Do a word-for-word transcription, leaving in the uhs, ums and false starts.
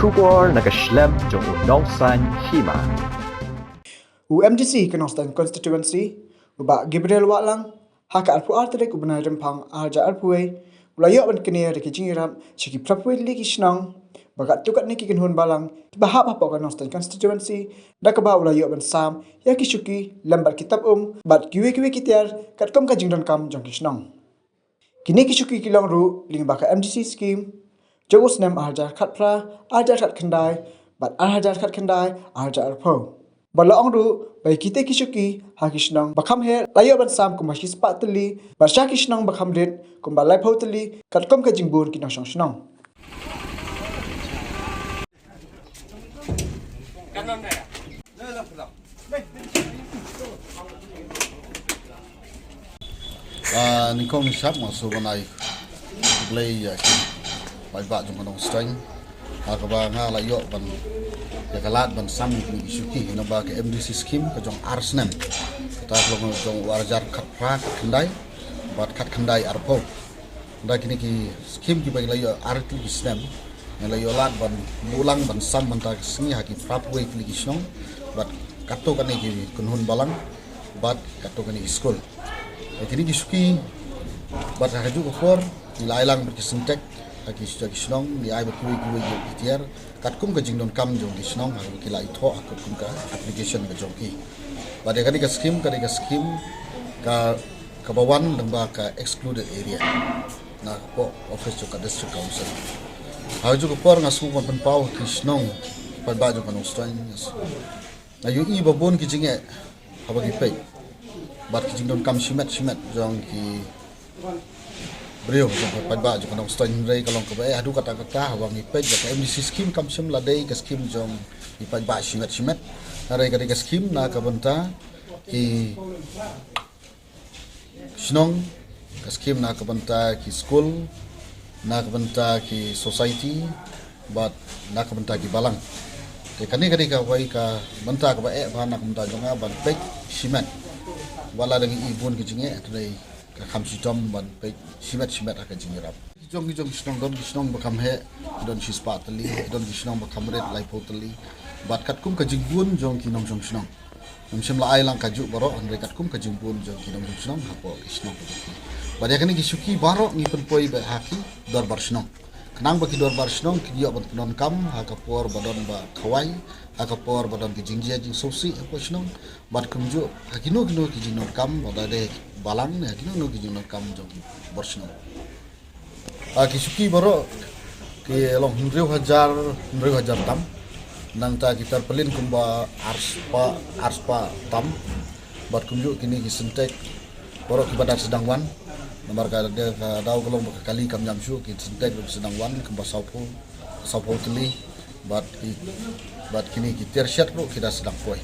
Khubor na ka shlem jong u nongsan hima. U MDC ka Nongstoiñ Constituency, u Bah Gabriel Wahlang, ha ka arphew ar tarik u bnai Rymphang ar hajar arphew wei, u la ïoh ban knieh da ki jingïarap sha ki phraphew wei tylli ki shnong ba katto katne ki kynhun balang kiba hap hapoh ka Nongstoiñ Constituency, da kaba u la ïoh ban sam ïa ki shuki lem bad ki tap um bad kiwei kiwei ki tiar katkum ka jingdonkam jong ki shnong. Kine ki shuki ki long ruh lyngba ka MDC scheme jong u snem ar hajar khatphra, ar hajar khatkhyndai bad ar hajar khatkhyndai, ar hajar arphew. Ba la ong ruh ba ïa kita ki shuki ha ki shnong ba kham heh la ïoh ban sam kumba shispah tylli, bad sha ki shnong ba kham rit kumba laiphew tylli, katkum ka jingbun ki nongshong shnong. Ah, nyngkong nyngshap nga sngewbha ban ai khublei ïa ki paidbah jong ka Nongstoiñ. Ha kaba nga la ïoh ban ïa ka lad ban sam ïa kine ki shuki, namar ba ka MDC scheme ka jong ar snem. Kata ka long jong u ar hajar khatphra khatkhyndai bad khatkhyndai arphew. Da kine ki scheme kiba ngi la ïoh ar tylli ki snem, ngi la ïoh lad ban buh lang ban sam bynta ka sngi ha ki phraphew wei tylli ki shnong bad katto katne ki kynhun balang bad katto katne ki skul. Da kine ki shuki bad ha kajuh ka por ngi la ai lang bad ki Sintex ha ki shnong, ngi ai bad kiwei kiwei ki tiar katkum ka jingdonkam jong ki shnong ha kaba ki la ithuh ha katkum ka application ka jong ki. Bad ïa kane ka scheme, kane ka scheme ka, kaba wan lyngba ka excluded area na ka poh office jong ka District Council. Ha kajuh ka por nga sngewbha ban pynpaw ki shnong, paidbah jong ka Nongstoiñ. Nga ïohi ba bun ki jingeh haba ngi peit bad ki jingdonkam shimet shimet jong ki briew jong ka paidbah jong ka Nongstoiñ, hynrei ka long kaba eh haduh katta katta haba ngi peit ba ka MDC scheme kam shym la dei ka scheme jong ki paidbah shimet shimet. Hynrei ka dei ka scheme na ka bynta ki shnong, ka scheme na ka bynta ki skul, na ka bynta ki society bad na ka bynta ki balang. Te kane ka dei kawei ka bynta kaba eh bha na ka bynta jong nga ban peit shimet. Wat la dang i bun ki jingeh, hynrei ka kham shitom ban peit shimet shimet ha ka jingïarap. Ki jong ki jong ki shnong, don ki shnong ba kham heh, don shispah tylli, don ki shnong ba kham rit, laiphew tylli. Bad katkum ka jingbun jong ki nongshong shnong, ngam shym la ai lang kajuh baroh, hynrei katkum ka jingbun jong ki nongshong shnong hapoh ki shnong. Bad ïa kane ki shuki baroh ngi pynpoi beit ha ki dorbar shnong, khnang ba ki dorbar shnong kin ïoh ban pyndonkam ha ka por ba don ba khawai, ha ka por ba don ki jingjia jingsngewsih hapoh shnong. Bad kumjuh ha kino kino ki jingdonkam, wat la dei balang ne ha kino kino ki jingdonkam jong ki bor shnong. Ah, ki shuki baroh ki long hynriew hajar, hynriew hajar tam. Nangta ki tarpaulin kumba arspah, arspah tam. Bad kumjuh kine ki Sintex baroh kiba dang sdang wan. Namar ka dei ka daw ka long ba ka kali kam ñiam shuh, ki Sintex ruh ki sdang wan kumba sawphew, sawphew tylli. Bad ki, bad kine ki tiar shet ruh ki da sdang poi.